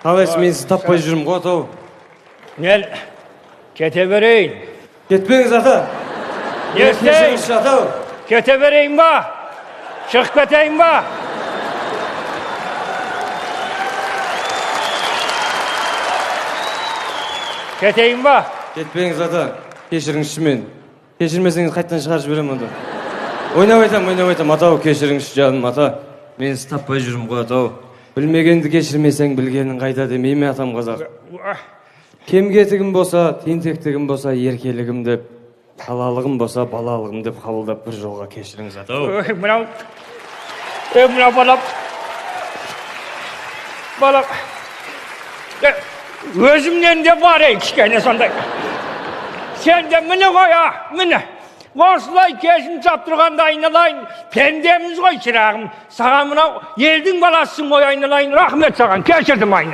Қалайсыз, мен сізді таппай жүрмін ғой, ата-ау. Мен кете берейін. Кетпеңіз, ата. Не істейін? Кешіріңізші, ата-ау. Кете берейін ба? Шығып кетейін ба? Кетейін ба? Кетпеңіз, ата. Кешіріңізші мен. Кешірмесеңіз қайтадан шығарып жіберемін онда. Ойнап айтамын, ойнап айтамын, ата-ау, кешіріңізші жаным, ата. Мен сізді таппай жүрмін ғой, ата-ау. Білмегенді кешірмесең, білгенің қайда демей ме атам қазақ? Кем кетігім болса, тентектігім болса, еркелігім деп, балалығым болса, балалығым деп қабылдап бір жолға кешіріңіз, ата-ау. Ой, мынау, ей, мынау балам, балам, өзімнен де бар, ей, кішкене сондай. Сен де міне ғой, а, міне. Осылай кешін сап тұрғанда айналайын, пендеміз ғой, шырағым. Саған мынау елдің баласысың ғой, айналайын, рахмет саған, кешірдім айналайын.